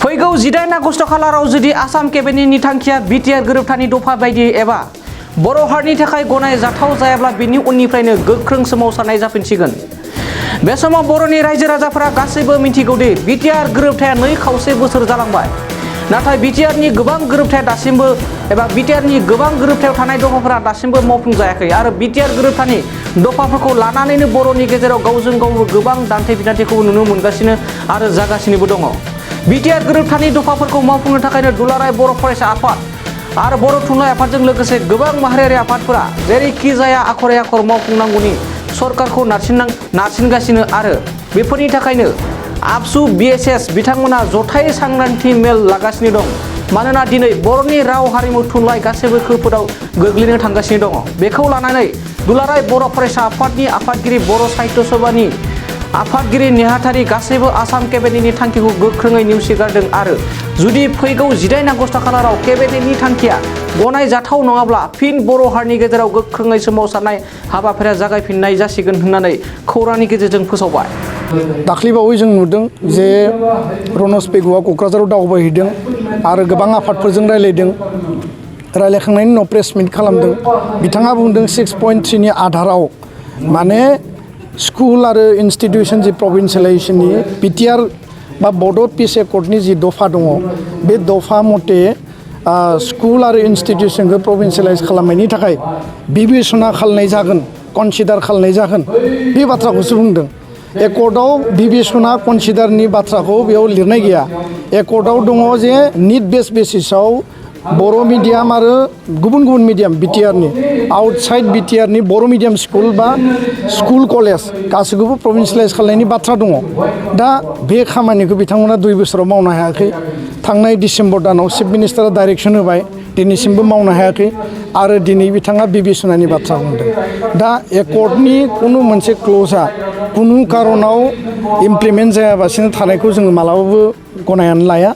फैगौ 18 आगस्ट खालाराव जुदि आसाम केबिनेटनि थांखिया बिटिआर गोरोबथानि दफा बायदि एबा बर' हारिनि थाखाय गनाय जाथाव जायाब्ला बिनि उननिफ्रायनो गोख्रों सोमावसारनाय जाफिनसिगोन। बे समाव बर'नि रायजो राजाफोरा गासैबो मिथिगौ दि बिटिआर गोरोबथाया 2 खावसे बोसोर जालांबाय। नाथाय बिटिआरनि गोबां गोरोबथाया दासिमबो एबा बिटिआरनि गोबां गोरोबथायाव थानाय दफाफोरा दासिमबो मावफुंजायाखै आरो बिटिआर गोरोबथानि दफाफोरखौ लानानैनो बर'नि गेजेराव गावजों गाव गोबां दान्थे बिदान्थेखौ नुनो मोनगासिनो आरो जागासिनोबो दङ। बिटिआर गोरोबथानि दफाफोरखौ मावफुंनो थाखायनो दुलाराय बर' फरायसा आफाद आरो बर' थुनलाइ आफादजों लोगोसे गोबां माहारियारि आफादफोरा जेरैखि जाया आखरे आखर मावफुंनांगौनि सरकारखौ नारसिनगासिनो आरो बेफोरनि थाखायनो आबसु बिएसएस बिथांमोना जथाय सांग्रांथि मेल लागासिनो दं। मानोना दिनै बर'नि राव हारिमु थुनलाइ गासैबो खैफोदाव गोग्लैनो थांगासिनो दङ। बेखौ लानानै दुलाराय बर' फरायसा आफादनि आफादगिरि बर' साहित्य सभानि आफादगिरि नेहाथारि गासैबो आसाम केबिनेटनि थांखिखौ गोख्रोङै नेवसिगारदों आरो जुदि फैगौ 18 आगस्ट खालाराव केबिनेटनि थांखिया गनायजाथाव नङाब्ला फिन बर' हारिनि गेजेराव गोख्रोङै सोमावसारनाय हाबाफारिया जागायफिननाय जासिगोन होननानै खौरांनि गेजेरजों फोसावबाय। दाख्लैबावै जों नुदों जे रनज पेगुआ क'क्राझाराव दावबायहैदों आरो गोबां आफादफोरजों रायलायदों। रायलायखांनायनि उनाव प्रेस मिट खालामदों। बिथाङा बुंदों 6.3नि आधाराव माने स्कुल आरो इन्स्टिटिउसन जि प्रभिन्सियेलाइजेसननि बिटिआर बा बड' पिस एकर्डनि जि दफा दङ बे दफा मथे स्कुल आरो इन्स्टिटिउसनखौ प्रभिन्सियेलाइज खालामनायनि थाखाय बिबेसना खालामनाय जागोन, कनसिडार खालामनाय जागोन बे बाथ्राखौसो बुंदों। एकर्डआव बिबेसना कनसिडारनि बाथ्राखौ बेयाव लिरनाय गैया। एकर्डआव दङ जे निड बेस बेसिसाव बर' मिडियाम आरो गुबुन गुबुन मिडियाम बिटिआरनि आउटसाइड बिटिआरनि बर' मिडियाम स्कुल बा स्कुल कलेज गासैखौबो प्रभिन्सियेलाइज खालामनायनि बाथ्रा दङ। दा बे खामानिखौ बिथांमोना 2 बोसोराव मावनो हायाखै। थांनाय डिसेम्बर दानाव चिफ मिनिस्टारा डाइरेक्सन होबाय, दिनैसिमबो मावनो हायाखै आरो दिनै बिथाङा बिबेसनानि बाथ्रा बुंदों। दा एकर्डनि कुनु मोनसे क्ल'जआ कुनु कारनाव इमप्लिमेन्ट जायाबासिनो थानायखौ जोङो मालाबाबो गनायनानै लाया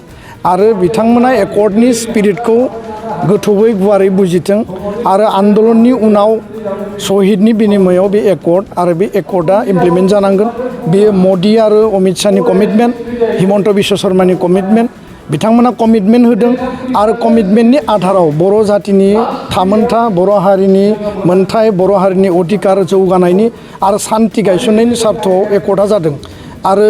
आरो बिथांमोना एकर्डनि स्पिरिटखौ गोथौयै गुवारै बुजिथों आरो आन्दलननि उनाव शहीदनि बिनिमयआव बे एकर्ड आरो बे एकर्डआ इमप्लिमेन्ट जानांगोन। बेयो मदि आरो अमित शाहनि कमिटमेन्ट, हिमन्त बिश्व शर्मानि कमिटमेन्ट। बिथांमोना कमिटमेन्ट होदों आरो कमिटमेन्टनि आधाराव बर' जातिनि थामोनथा, बर' हारिनि मोनथाय, बर' हारिनि अधिकार जौगानायनि आरो सान्ति गायसननायनि सार्थआव एकर्डआ जादों आरो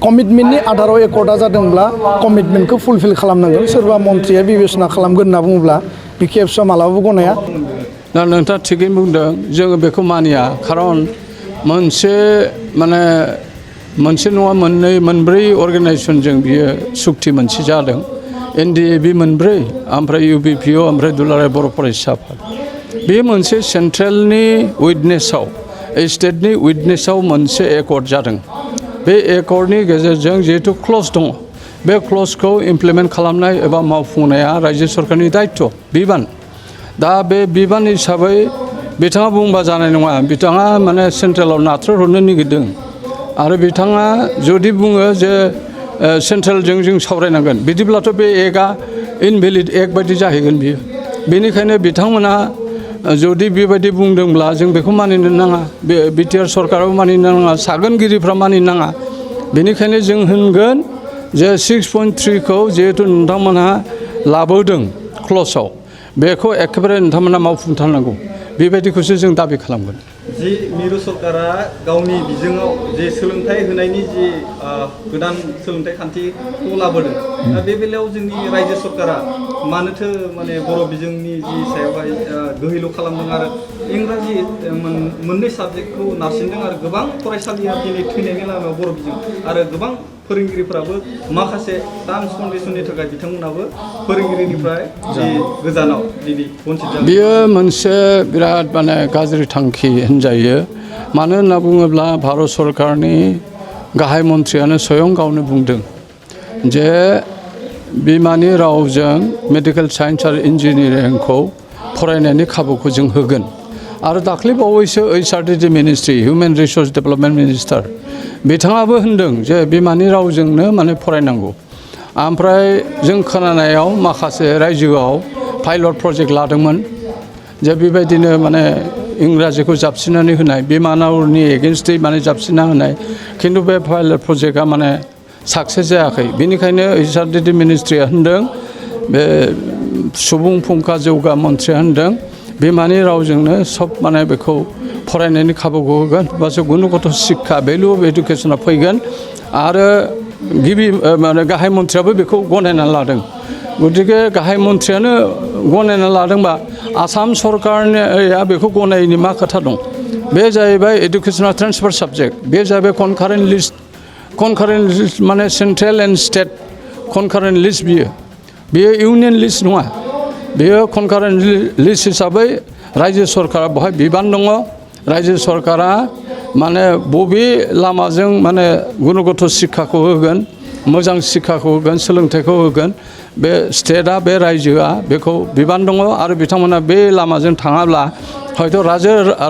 कमिटमेन्टनि आधाराव एकर्डआ जादोंब्ला कमिटमेन्टखौ फुलफिल खालामनांगोन। सोरबा मन्थ्रिया बिबेसना खालामगोन होनना बुङोब्ला बि के एफ स'आ मालाबाबो गनाया। दा नोंथाङा थिगैनो बुंदों, जोङो बेखौ मानिया। खारन मोनसे नङा मोननै मोनब्रै अर्गानाइजेसनजों बियो सुक्ति मोनसे जादों। NDAB मोनब्रै, ओमफ्राय UBPO, ओमफ्राय दुलाराय बर' फरायसा आफाद। बे मोनसे सेन्ट्रेलनि उइटनेसाव, स्टेटनि उइटनेसाव मोनसे एकर्ड जादों। बे एकर्डनि गेजेरजों जिहेतु क्लज दङ, बे क्लजखौ इमप्लिमेन्ट खालामनाय एबा मावफुंनाया रायजो सरकारनि दायित्व, बिबान। दा बे बिबान हिसाबै बिथाङा बुंबा जानाय नङा। बिथाङा माने सेन्ट्रेलाव नाथ्रोदहरनो नागिरदों आरो बिथाङा जुदि बुङो जे सेन्ट्रेलजों जों सावरायनांगोन, बिदिब्लाथ' बे एक्टआ इनभेलिड एक्ट बायदि जाहैगोन बियो। बेनिखायनो बिथांमोना जुदि बेबायदि बुंदोंब्ला जों बेखौ मानिनो नाङा, बे बिटिआर सरकाराबो मानिनो नाङा, सागोनगिरिफ्रा मानिनो नाङा। बेनिखायनो जों होनगोन जे 6.3खौ जिहेतु नोंथांमोनहा लाबोदों क्लजआव, बेखौ एखेबारे नोंथांमोना मावफुंथारनांगौ, बेबायदिखौसो जों दाबि खालामगोन। जि मिरु सरकारा गावनि बिजोङाव जे सोलोंथाइ होनायनि जि गोदान सोलोंथाइ खान्थिखौ लाबोदों, दा बे बेलायाव जोंनि रायजो सरकारा मानोथो माने बर' बिजोंनि जि सायावहाय गोहैल' खालामदों आरो इंराजि मोननै साबजेक्टखौ नारसिनदों आरो गोबां फरायसालिया दिनै थैनायनि लामायाव बर' बिजों आरो गोबां फोरोंगिरिफ्राबो माखासे टार्म्स कन्डिशननि थाखाय बिथांमोनाबो फोरोंगिरिनिफ्राय जि गोजानाव दिनै बन्सित जादों। बियो मोनसे बिराद माने गाज्रि थांखि होनजायो। मानो होनना बुङोब्ला भारत सरकारनि गाहाय मन्थ्रियानो स्वयं गावनो बुंदों जे बिमानि रावजों मेडिकेल साइन्स आरो इन्जिनियारिंखौ फरायनायनि खाबुखौ जों होगोन। आरो दाख्लै बावैसो HRD ministry, human resource development minister, बिथाङाबो होनदों जे बिमानि रावजोंनो माने फरायनांगौ। ओमफ्राय जों खोनानायाव माखासे रायजोआव पाइलट प्रजेक्ट लादोंमोन जे बेबायदिनो माने इंराजिखौ जाबसिननानै होनाय, बिमा रावनि एगेन्स्टै माने जाबसिनना होनाय। खिन्थु बे पाइलट प्रजेक्टआ माने साक्सेस जायाखै बेनिखायनो HRDD मिनिस्ट्रिया होनदों बे सुबुं फुंखा जौगा मन्थ्रिया होनदों बिमानि रावजोंनो सब माने बेखौ फरायनायनि खाबुखौ होगोन होमबासो गुनगत शिक्षा भेलु अफ एडुकेसना फैगोन आरो गिबि माने गाहाय मन्थ्रियाबो बेखौ गनायना लादों गतिके गाहाय मन्थ्रियानो गनायना लादोंबा आसाम सरकारनिया बेखौ गनायनि मा खोथा दं बे जाहैबाय एडुकेसनाल ट्रेन्सफार साबजेक्ट बे जाहैबाय कनकारेन्ट लिस्ट माने सेन्ट्रेल एन्ड स्टेट कनकारेन्ट लिस्ट बियो इउनियन लिस्ट नङा बेयो कनकारेन्ट लिस्ट हिसाबै रायजो सरकारा बेवहाय बिबान दङ रायजो सरकारा माने बबे लामाजों माने गुनगत शिक्षाखौ होगोन मोजां शिक्षाखौ होगोन सोलोंथाइखौ होगोन बे स्टेटआ बे रायजोआ बेखौ बिबान दङ आरो बिथांमोना बे लामाजों थाङाब्ला हयथ'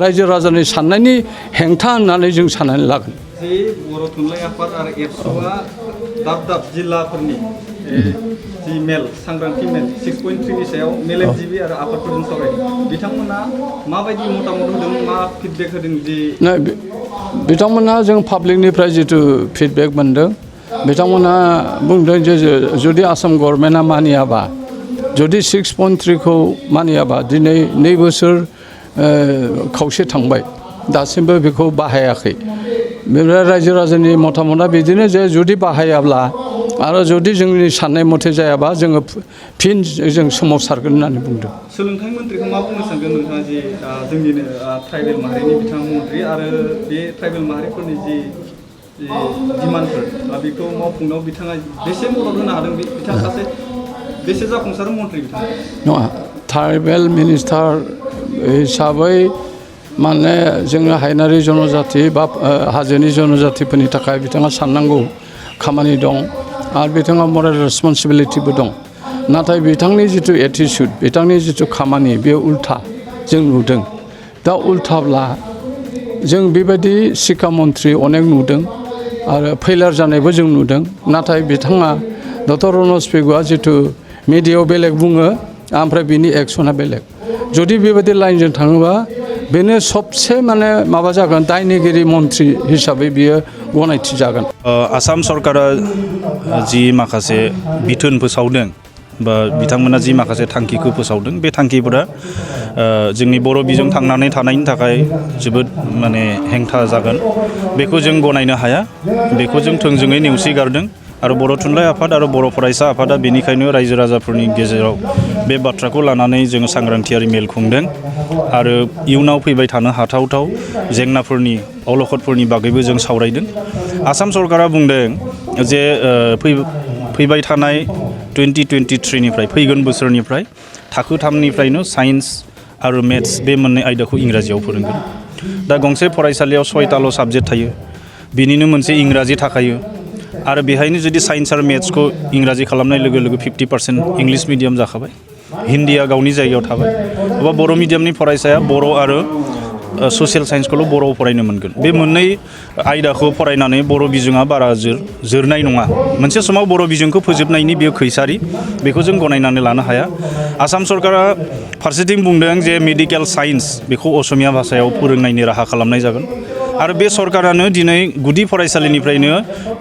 रायजो राजानि साननायनि हेंथा होननानै जों साननानै लागोन जे बर' थुनलाइ आफाद आरो एबसुआ दाब जिल्लाफोरनि जि मेल सांग्रांथि मेल 6.3 नि सायाव मेलेमजिबि आरो आफादफोरजों सावरायदों बिथांमोना माबायदि मतामत होदों मा फिडबेक होदों जे बिथांमोना जों पाब्लिकनिफ्राय जिथु फिडबेक मोनदों बिथांमोना बुंदों जे जुदि आसाम गभर्नमेन्टआ मानियाबा जुदि 6.3 खौ मानियाबा दिनै 2 बोसोर खावसे थांबाय दासिमबो बेखौ बाहायाखै बेनिफ्राय रायजो राजानि मतामतआ बिदिनो जे जुदि बाहायाब्ला आरो जुदि जोंनि साननाय मथे जायाबा जोङो फिन जों सोमावसारगोन होननानै बुंदों सोलोंथाइ मन्थ्रिखौ मा बुंनो सानगोन नोंथाङा जे जोंनिनो ट्राइबेल माहारिनि बिथां मन्थ्रि आरो बे ट्राइबेल माहारिफोरनि जि डिमान्डफोर बेखौ मावफुंनायाव बिथाङा बेसे मदद होनो हादों बिथाङा सासे बेसे जाफुंसार मन्थ्रि बिथाङा नङा ट्राइबेल मिनिस्टार हिसाबै माने जोङो हायेनारि जनजाति बा हाजोनि जनजातिफोरनि थाखाय बिथाङा साननांगौ खामानि दं आरो बिथाङा मरेल रेसपन्सिबिलिटिबो दं नाथाय बिथांनि जिथु एटिट्युड बिथांनि जिथु खामानि बे उल्था जों नुदों दा उल्थाब्ला जों बेबायदि शिक्षा मन्थ्रि अनेक नुदों आरो फेलार जानायबो जों नुदों नाथाय बिथाङा डक्टर रनज पेगुआ जिथु मिडियायाव बेलेग बुङो ओमफ्राय बिनि एक्सना बेलेग जुदि बेबायदि लाइनजों थाङोबा बेनो सबसे माने माबा जागोन दायनिगिरि मन्थ्रि हिसाबै बियो गनायथि जागोन आसाम सरकारा जि माखासे बिथोन फोसावदों बा बिथांमोना जि माखासे थांखिखौ फोसावदों बे थांखिफोरा जोंनि बर' बिजों थांनानै थानायनि थाखाय जोबोद माने हेंथा जागोन बेखौ जों गनायनो हाया बेखौ जों थोंजोङै नेवसिगारदों आरो बर' थुनलाइ आफाद आरो बर' फरायसा आफादा बेनिखायनो रायजो राजाफोरनि गेजेराव बे बाथ्राखौ लानानै जों सांग्रांथियारि मेल खुंदों आरो इयुनाव फैबाय थानो हाथावथाव जेंनाफोरनि अलखदफोरनि बागैबो जों सावरायदों आसाम सरकारा बुंदों जे फैबाय थानाय 2023निफ्राय फैगोन बोसोरनिफ्राय थाखो 3निफ्रायनो साइन्स आरो मेथ्स बे मोननै आयदाखौ इंराजियाव फोरोंगोन दा गंसे फरायसालियाव 6टाल' साबजेक्ट थायो बिनिनो मोनसे इंराजि थाखायो आरो बेहायनो जुदि साइन्स आरो मेथ्सखौ इंराजि खालामनाय लोगो लोगो 50% इंलिश मिडियाम जाखाबाय हिन्दीया गावनि जायगायाव थाबाय अबा बर' मिडियामनि फरायसाया बर' आरो ससियेल साइन्सखौल' बर'आव फरायनो मोनगोन बे मोननै आयदाखौ फरायनानै बर' बिजोङा बारा जोरनाय नङा मोनसे समाव बर' बिजोंखौ फोजोबनायनि बेयो खैसारि बेखौ जों गनायनानै लानो हाया आसाम सरकारा फारसेथिं बुंदों जे मेडिकेल साइन्स बेखौ असमिया भाषायाव फोरोंनायनि राहा खालामनाय जागोन आरो बे सरकारानो दिनै गुदि फरायसालिनिफ्रायनो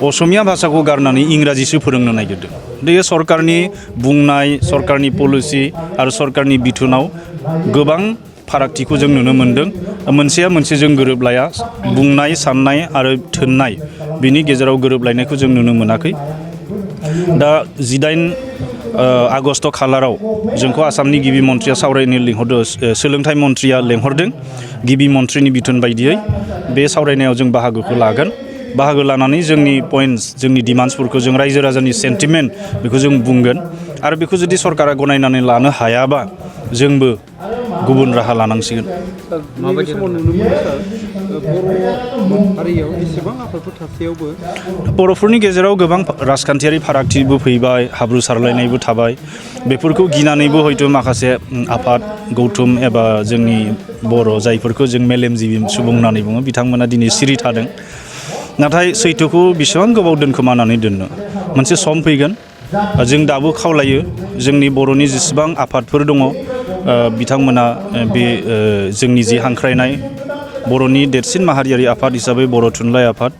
असमिया भाषाखौ गारनानै इंराजिसो फोरोंनो नागिरदों बे सरकारनि बुंनाय सरकारनि पलिसि आरो सरकारनि बिथोनाव गोबां फारागथिखौ जों नुनो मोनदों मोनसेया मोनसेजों गोरोबलाया बुंनाय साननाय आरो थोननाय बिनि गेजेराव गोरोबलायनायखौ जों नुनो मोनाखै दा 18 आगस्ट खालाराव जोंखौ आसामनि गिबि मन्थ्रिया सावरायनो लिंहरदों सोलोंथाइ मन्थ्रिया लेंहरदों गिबि मन्थ्रिनि बिथोन बायदियै बे सावरायनायाव जों बाहागोखौ लागोन बाहागो लानानै जोंनि पइन्ट्स जोंनि डिमान्ड्सफोरखौ जों रायजो राजानि सेन्टिमेन्ट बेखौ जों बुंगोन आरो बेखौ जुदि सरकारा गनायनानै लानो हायाबा जोंबो गुबुन राहा लानांसिगोन माबायदि समाव नुनो मोनो सार बर' हारियाव एसेबां आफादफोर थासेयावबो बर'फोरनि गेजेराव गोबां राजखान्थियारि फारागथिबो फैबाय हाब्रु सारलायनायबो थाबाय बेफोरखौ गिनानैबो हयथ' माखासे आफाद गौथुम एबा जोंनि बर' जायफोरखौ जों मेलेमजिबि सुबुं होननानै बुङो बिथांमोना दिनै सिरि थादों नाथाय सैथोखौ बेसेबां गोबाव दोनखोमानानै दोननो मोनसे सम फैगोन जों दाबो खावलायो जोंनि बर'नि जेसेबां आफादफोर दङ बिथांमोना बे जोंनि जि हांख्रायनाय बर'नि देरसिन माहारियारि आफाद हिसाबै बर' थुनलाइ आफाद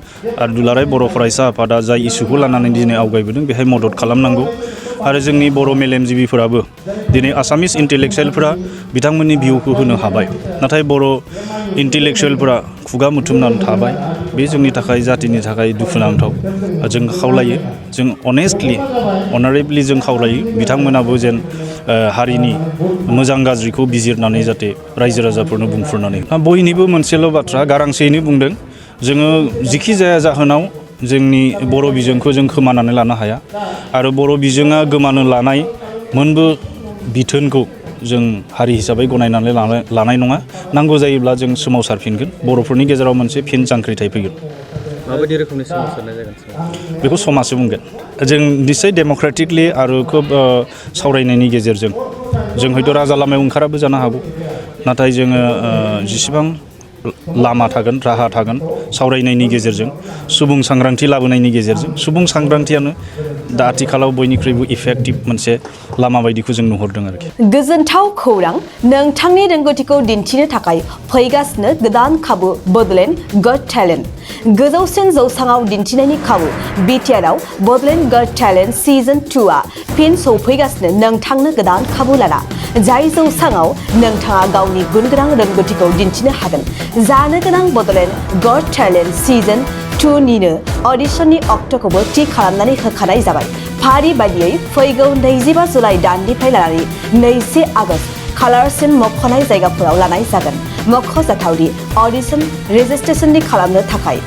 आरो दुलाराय बर' फरायसा आफादा जाय इसुखौ लानानै दिनै आवगायबोदों बेहाय मदद खालामनांगौ आरो जोंनि बर' मेलेमजिबिफोराबो दिनै आसामिस इन्टेलेक्सुयेलफोरा बिथांमोननि भिउखौ होनो हाबाय नाथाय बर' इन्टेलेक्सुयेलफोरा खुगा मुथुमनानै थाबाय बे जोंनि थाखाय जातिनि थाखाय दुखुनांथाव जों खावलायो जों अनारेबलि जों खावलायो बिथांमोनाबो जेन हारिनि मोजां गाज्रिखौ बिजिरनानै जाहाथे रायजो राजाफोरनो बुंफोरनानै बयनिबो मोनसेल' बाथ्रा गारांसेयैनो बुंदों जोङो जिखि जाया जाहोनाव जोंनि बर' बिजोंखौ जों खोमानानै लानो हाया आरो बर' बिजोङा गोमानो लानाय मोनबो बिथोनखौ जों हारि हिसाबै गनायनानै लानाय नङा नांगौ जायोब्ला जों सोमावसारफिनगोन बर'फोरनि गेजेराव मोनसे फिन जांख्रिथाय फैगोन माबायदि रोखोमनि सोमावसारनाय जागोन बेखौ समाजसो बुंगोन जों निस्सय डेम'क्रेटिकलि आरो खोब सावरायनायनि गेजेरजों जों हयथ' राजा लामायाव ओंखाराबो जानो हागौ नाथाय जोङो जेसेबां लामा थागोन राहा थागोन सावरायनायनि गेजेरजों सुबुं सांग्रांथि लाबोनायनि गेजेरजों सुबुं सांग्रांथियानो दा आथिखालाव बयनिख्रुइबो इफेक्टिभ मोनसे लामा बायदिखौ जों नुहुरदों आरोखि गोजोनथाव खौरां नोंथांनि रोंगौथिखौ दिन्थिनो थाखाय फैगासिनो गोदान खाबु बड'लेण्ड गट टेलेन्ट गोजौसिन जौसाङाव दिन्थिनायनि खाबु बिटिआरआव बड'लेण्ड गट टेलेन्ट सिजन 2आ फिन सौफैगासिनो नोंथांनो गोदान खाबु लाना जाय जौसाङाव नोंथाङा गावनि गुनगोनां रोंगौथिखौ दिन्थिनो हागोन जानो गोनां बड'लेण्ड गट टेलेन्ट सिजन 2निनो अडिशननि अक्ट'खौबो थि खालामनानै होखानाय जाबाय फारि बायदियै फैगौ 25 जुलाइ दाननिफ्राय लानानै 2 आगस्त खालारसिम मख'नाय जायगाफोराव लानाय जागोन मख'जाथावदि अडिशन रेजिस्ट्रेशननि खालामनो थाखाय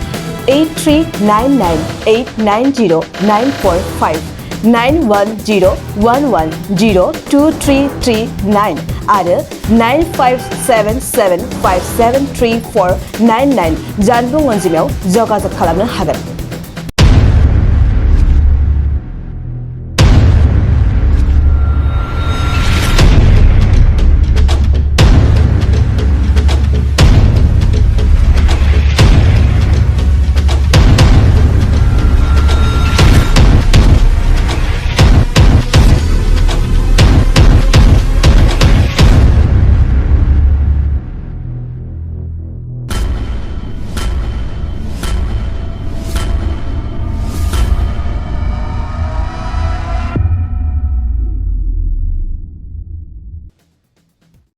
8399890945 9101102339 आरो 9577573499 जानबुं अनजिमायाव जगाजग खालामनो हागोन।